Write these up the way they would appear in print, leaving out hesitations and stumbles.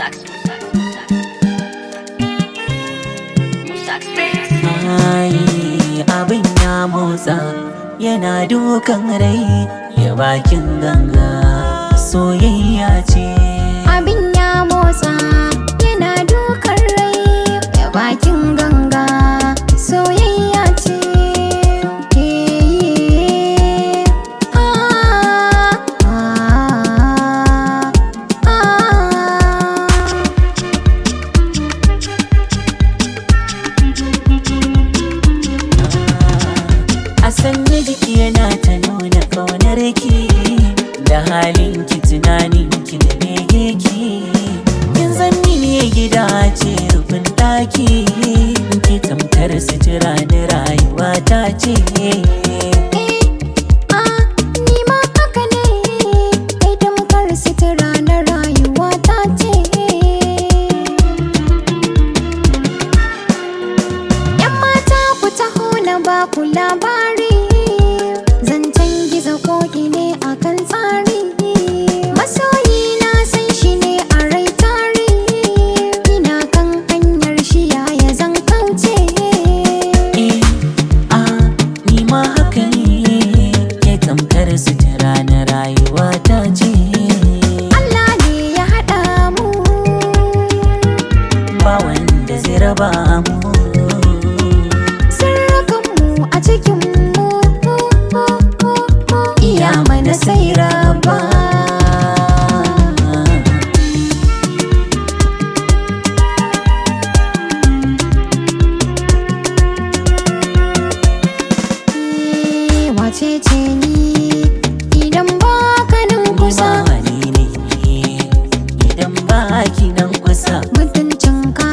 Musax. Musax Mix. Ai, abin ya motsa, yana dukan rai ya bakin ganga, soyayya ce. Abin ya motsa, yana dukan rai ya bakin ganga, soyayya ce. Eh, ah, ah, ah. A sanni jiki yana ta nuna kaunar ki, da halin ki, tunanin ki da bege ki. Kin zanni ne gida ce, rufin daki ki, tamkar sutura na rayuwa ta ce. Eh, ah, ni ma haka ne, kai tamkar sutura na rayuwa ta ce. ‘Yan mata, ku taho na ba ku labari, zancen gizo koki ne akan tsari. Masoyi na san shi ne a rai tari, ina kan hanyar shi, yaya zan kauce. Eh, ah, ni ma haka ne, ke tamkar sutura na rayuwa ta ce. Allah ne ya haɗa mu. Ba wanda zai raba mu. Sirrikanmu a cikin mu, iya mana sai raba. Eh, wace ce ni idan ba ka nan Ni kusa? ma wani ne idan ba ki nan kusa? Mutuncinka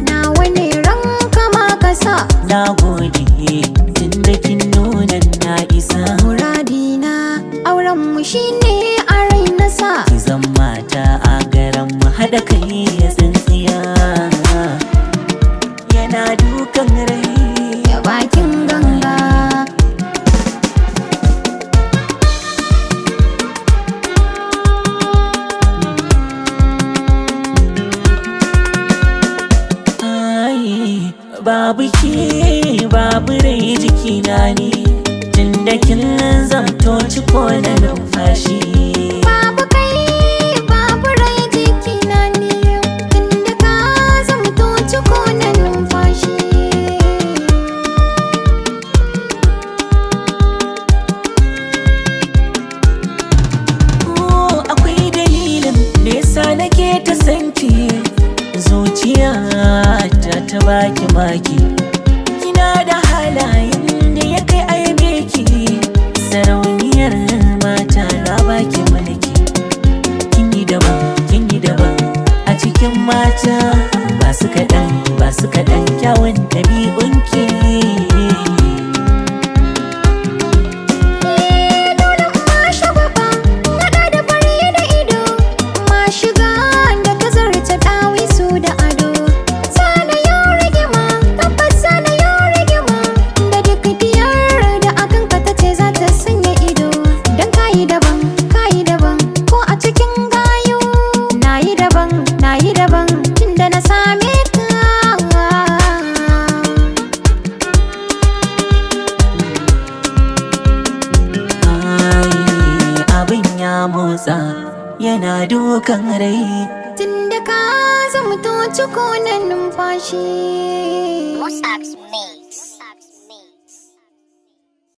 na wani ranka ma kasa. Na gode tunda kin nuna na isa. Muradina, aurenmu shine a rai nasa. Ki zan mata a garan mu, haɗa kai ya tsintsiya, yana dukan rai. Ya bakin ganga. Ai, babu ke babu rai jikina ne, tunda kin zamto ciko na numfashi. Babu kai babu rai jikina ne, tunda ka zamto ciko na numfashi. Oh, akwai dalilin da yasa nake ta sanki, zuciya ta ta baki maki. Kina da halayen da ya kai aibe ki, sarauniyar mata, na baki mulki. Kin yi daban, kin yi daban a cikin mata, ba su kaɗan, ba su kaɗan kyawun ɗabi'unki. Eh, dole ma shagwaba, naɗa da fari da ido, ma shiga da ta zarta ɗawisu da ado. Sana yau rigima, tabbas sana yau rigima, da duk diyar da akan ka ta ce za ta sanya ido. Don kayi daban, kayi daban, ko a cikin gayu. Nayi daban, nayi daban, tunda na same ka. Ai, abin ya motsa, yana dukan rai. Tunda ka zamto ciko na numfashi. Musax Mix.